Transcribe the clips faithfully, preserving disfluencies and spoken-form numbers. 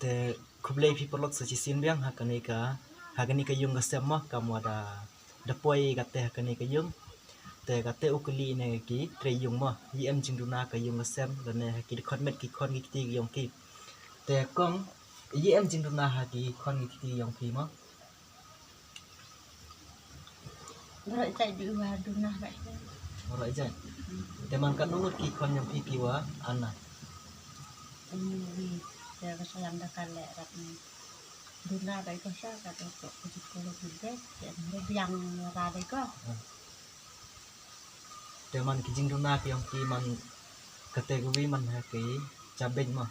Te khublei phi paralok sa shisien biang ha kane ka, ha kane ka ïung ka sem mo, kam wa da, da poi kata ha kane ka ïung. Te kata u kylli ne ki trei ïung mo, ïa em jingduna ka ïung ka sem, lane ha ki dkhot met ki khon ki kti ki ïong ki. Te kong, ïa em jingduna ha ki khon ki kti ïong ki mo. Baroh jait dei wa duna ba. Baroh jait. Te man katno ngut ki khon ïong phi ki wa ana? Wi, te ka salam da ka le rat ni. Duna ba ko sa ka to ko ko ko ko de. Te mo biang ra de ko. Te man ki jingduna ki ïong ki man kata ka wi man ha ki jabeng mo.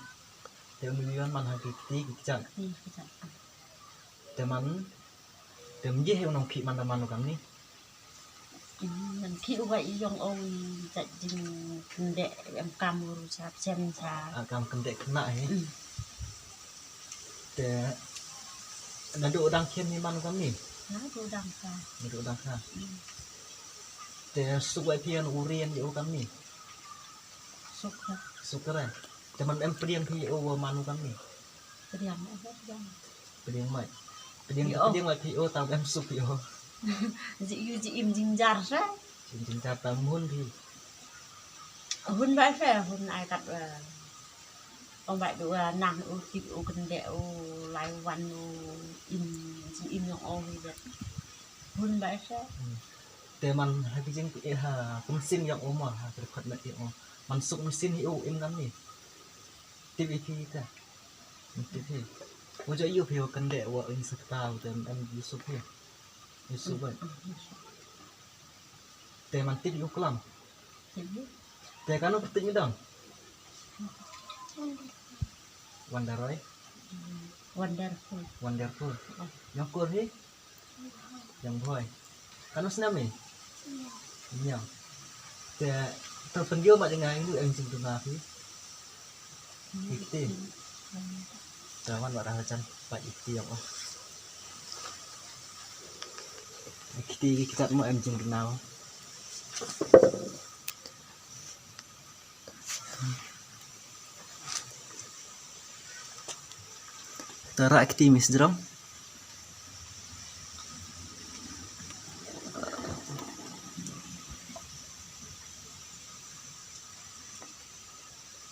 Te uni wi man ha ki kti ki kjat. Ki kjat. Te man, te mji he u nongkhih man da man u kamni. Mm, man khih u wa i ïong o i jait jingkyndeh em kam u sa sem sa. Ah, kam kyndeh khynnah he. Mm. Te naduh dang khian hi man u kamni. Naduh dang kha. Naduh dang kha. Mm. Te suk wa i phi ïa u rian ïa u kamni. Suk ka. Suk ka re. Te man em pdiang phi ïa u wa man u kamni. Pdiang, eh, pdiang. Pdiang mai. Pdiang, ïa, pdiang mai phi o tang em suk phi o. Ji yu ji im jingjar sa. Im jingjar tang mun phi. Hun ba sa, hun ai kat, eh, ong ba du, eh, nang u kit u kyndeh u lai wan u im ji im ïong o hi de. Hun ba sa. Hmm. Te man ha ki jing, eh, ha kum sin ïong o mo, ha ki dkhot met ïong o. Man suk mynsiem hi u im kamni. Tip i phi te. Tip hi. Wa jooh ïoh phi wa kyndeh wa in sakta wa te em ïoh suk hi. Ïoh suk ba. Te man tip ïoh klam. Te kano pyrtuit ngi dang? Wonderoi. Wonderful. Wonderful. Ïong kur hi. Ïong bhoi. Kano snem hi? Ïong. Te, te pyndiaw ma jngai ngi em jingduna phi. Ikti. Te wan wa ra hajan pa ikti ïong o. Ikti ikti kat mo em jingduna. Tara kti mis jrong.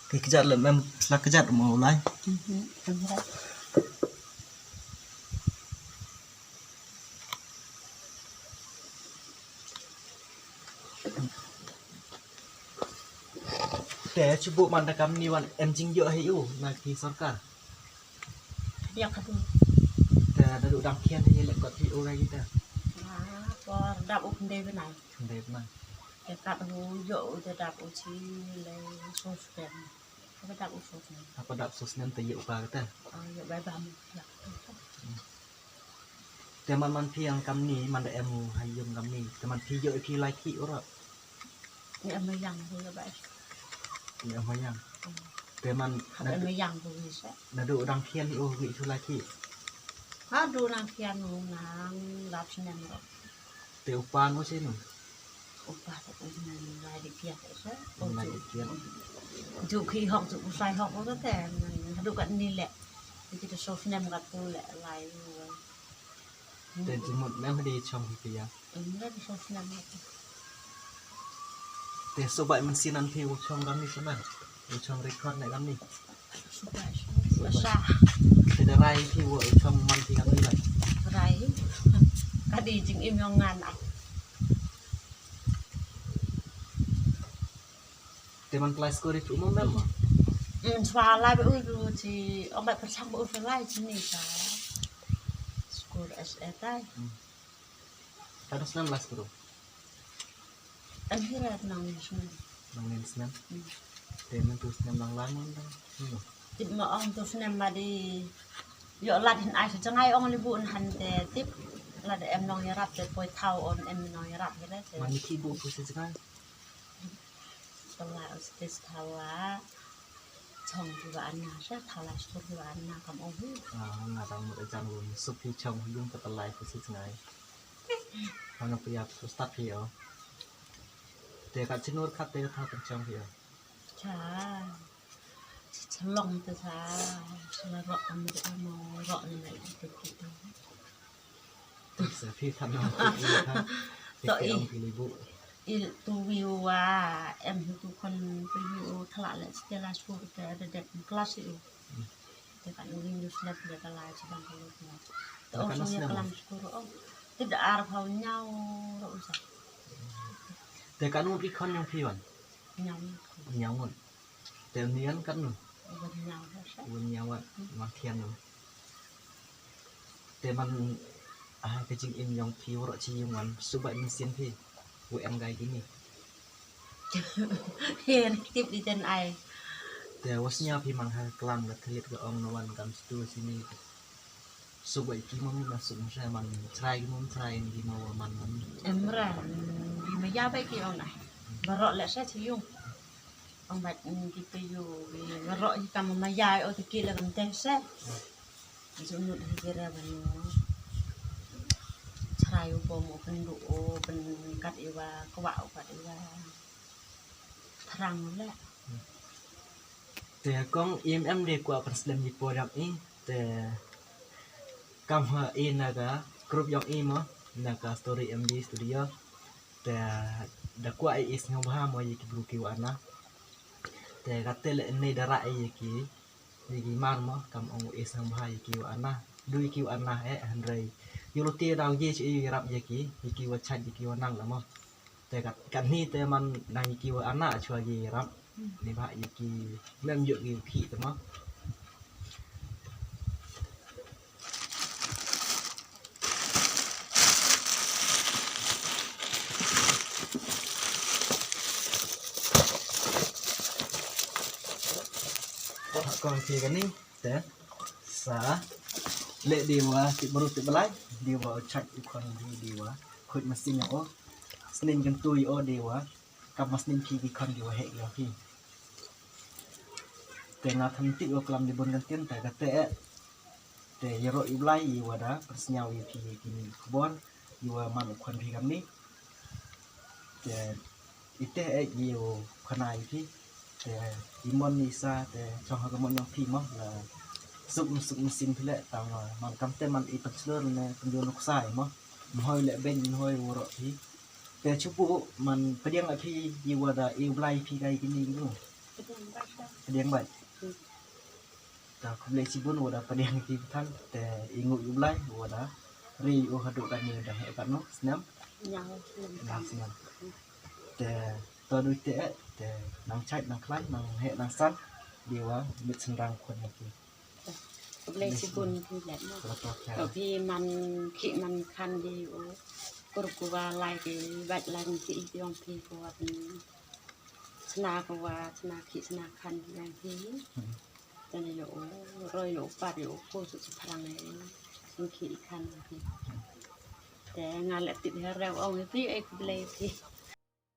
Ki kjat lem em la kjat mo lai. Mhm. Te shu buh man da kamni wan em jingïoh hi u na ki sorkar. Ïa ka tu. Te da du dang khian hi lek kot hi u ra kita. Ah, por dap u khyndai bnai. Khyndai bnai. Te kat u ïoh u te dap u chi le so snem. Haba dap u so snem. Haba dap so snem te ïoh u ka kita. Ah, ïoh bai bam. Ïa. Te man man phi ïa kamni man da em u ha ïing kamni. Te man phi ïoh phi lai khih u ra. Ni em ïa yang phi ïa bai. Ni em ïa yang. Hmm. Te man hap na em du-, ïa yang phi wi sa. Na du dang khian u wi chu lai khih. Ha du dang khian u nang lap snem ro. Te u pa u seh nu. U pa te u nang lai di kiat sa. U nang lai di kiat. Ju khi hok ju u sai hok u te. Ha du kat ni le. Kita so snem kat tu le lai. Te jingmut mem ha dei chong hi phi ïa. Em, mem so snem ha. Te so bai mynsiem nan phi u chong kamni snem. U chong record ne kamni. So bai, so bai. Te da rai phi u chong man phi kamni la. Rai. Ka dei jingim ïong ngan ah. Te man klai skul ri tu mem mem ma. Hmm, swa lai ba u tu chi, ong ba pyrchang ba u swa lai chi ni sa. Skul S A tai. Hmm. Kano snem la skul? Em hi rat nang ni snem. Nang ni snem. Hmm. Te man tu snem nang lai man dang. Hmm. Tip ma ong tu snem ma di. Ïoh lad hin ai sa jngai ong li bu han te tip. Lad em nong ïarap te poi thaw on em nong ïarap hi re te. Man ni ki bu pu sa jngai. Tala u stes thawa. Chong ki wa anna sa thala stur ki wa anna kam ohi. Ah, nga dang mut ajan won sup hi chong hi yung ka talai ku si jngai. Hana pia ku start hi o. Te ka chinur khat te ka tha chong hi o. Cha. Chlong te sa, sa la rok am rok am rok ni mai te ki te. Sa phi than na ki ha. To i. Ki ong ki libu. I tu wi wa em tu kon tu wi u thala le Stella School te da dep class i u. Te kan u wi u slap le ka la chi dang ko lo. To ong song ya kalam school ong. Te da ar phaw nyaw ro u sa. Te kan u pi khon yong phi wan. Nyaw. Nyaw ngon. Te nian kan nu. Wan nyaw ha sa. Wan nyaw wa ma thian nu. Te man ah ka jingim yong phi waroh chi yung wan subai mynsiem phi. Wa em gai kini. Phi tip di ten ai. Te wa sñiaw phi man ha klam ka thlit ka ong na wan kam stu sini. Suk wei ki mo mi ba suk mo sa man chrai ki mo chrai ki mo wa man man. Em ra, bi ma ya bai ki ong na. Baroh le sa chi yung. Ong bat ki te yu, bi baroh ki kam ma ya o te ki le kam te sa. Ju nut hi ki ra ban chrai u bom u pynduh u pynkat iwa kwah u kat iwa thrang u le. Te kong im em de kwah pynslem i por yong i te kam ha i na ka group yong i mo na ka Story M D Studio. Te da kwah i sngewbha mo i ki bru ki wa na. Te kate le nei da ra i ki i ki mar mo kam ong i sngewbha i ki wa na. Du i ki wa na eh hynrei. Yu lu ti da ye chi i rap i ki i ki wa chat i ki wa nang la mo. Te kat, kat ni te man nang i ki wa ana chwa i rap. Ni ba i ki mem yu ki ki te ma. Ko ha ko ki ka ni. Te sa le di wa ti baru ti balai di wa chat u kon di di wa khuid masin o snin kan tu o di wa kam masin ki ki kon di wa hek ya ki. Te nga tham ti o klam di bun kan tin te ka te e te yero i blai i wa da persnyau i ki ki ni khubor i wa man u kon di kam ni. Te ite e yu khana i phi. Te i mon i sa te chong ha ka mon yong phi mo la suk suk mynsiem phi le tang man kam te man i pynslur ne pynjur nuksa i mo. Mhoi le ben mhoi woro phi. Te chupu man pdiang la phi i wada i blai phi kai kini lu. Pdiang bai. Ta khublei chibun wada pdiang ki than te i ngu i blai wada ri u hadu kan ni da he kan no snam. Nyang snam. Te to du te e te nang chait nang khlai nang he nang san di wa mit sendang kon ya ki. Khublei chibun ki let no. Khublei chibun. To phi man ki man khan di u kur ku wa lai ki bait lai ki yong phi ku wa phi. Chna ku wa chna ki chna khan di yong phi. Tene yo u roi yo u pat yo u ko su chi pharang e. Sing ki i khan yong phi. Te nga le tip he rew ong phi e khublei phi.